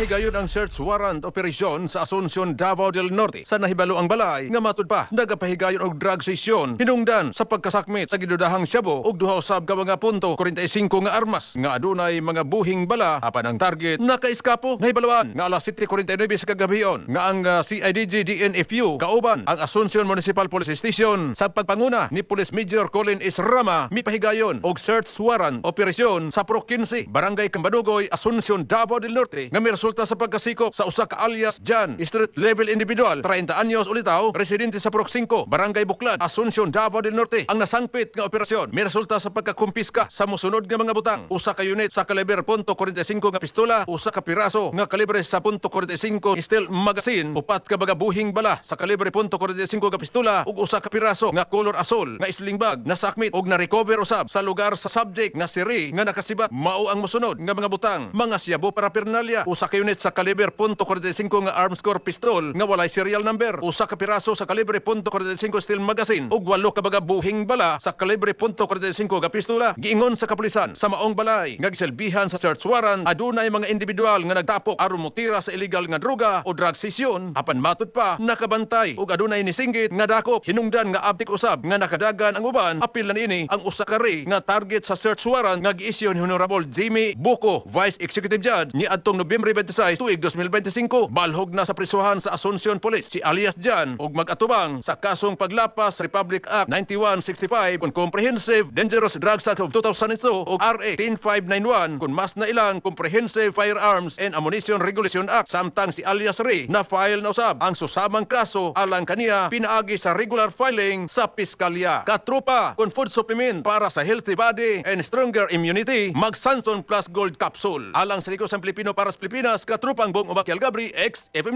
Gipahigayon ang search warrant operasyon sa Asuncion, Davao del Norte sa nahibalo ang balay nga matud pa nagapahigayon og drug session hinungdan sa pagkasakmit sa gidudahang shabu og duha usab ka mga .45 nga armas nga adunay mga buhing bala, apan ang target nakaiskapo. Nahibaluan nga alas 7:49 sa kagabion nga ang CIDG DNFU kauban ang Asuncion Municipal Police Station sa pagpanguna ni Police Major Colin Israma mipahigayon og search warrant operasyon sa Purok 15, Barangay Cambanugoy, Asuncion, Davao del Norte nga miresulta sa pagkasikop sa usa ka alias Jan, street level individual, 30 anyos ulitaw, residente sa Purok 5, Barangay Buklad, Asuncion, Davao del Norte. Ang nasangpit nga operasyon miresulta sa pagkakumpiska sa mosunod nga mga butang: usa ka unit sa kaliber .45 nga pistola, usa ka piraso nga kalibre sa .45 steel magazine, upat ka mga buhing bala sa kalibre .45 nga pistola ug usa ka piraso nga color asol nga sling bag. Nasakmit og na-recover usab sa lugar sa subject nga si Ray nga nakasibat mao ang mosunod nga mga butang: mga shabu paraphernalia, usa ka unit sa kaliber .45 nga Armscor pistol nga walay serial number, usa ka piraso sa kalibre .45 steel magazine ug walo ka mga buhing bala sa kalibre .45 nga pistola. Giingon sa kapulisan, sa maong balay nga gisilbihan sa search warrant adunay mga individual nga nagtapok aron motira sa illegal nga droga o drug session, apan matud pa nakabantay ug adunay nisinggit nga dakop hinungdan nga abtik usab nga nakadagan ang uban. Apil na niini ang usa ka Ray nga target sa search warrant nga gi-issue ni Honorable Jimmy Buco, Vice Executive Judge, ni adtong Nobyembre 26 tuig 2025. Balhog na sa prisuhan sa Asuncion Police si alias Jan ug mag-atubang sa kasong paglapas sa Republic Act 9165 kon Comprehensive Dangerous Drugs Act of 2002 o RA 10591 kon mas na ilang Comprehensive Firearms and Ammunition Regulation Act, samtang si alias Ray na file na usab ang susamang kaso alang kaniya pinaagi sa regular filing sa piskalya. Katropa, kung food supplement para sa healthy body and stronger immunity, mag Sanson Plus Gold Capsule. Alang sa Likos ang Pilipino para sa Pilipinas, katropang Bong Umakyal Gabri, XFM.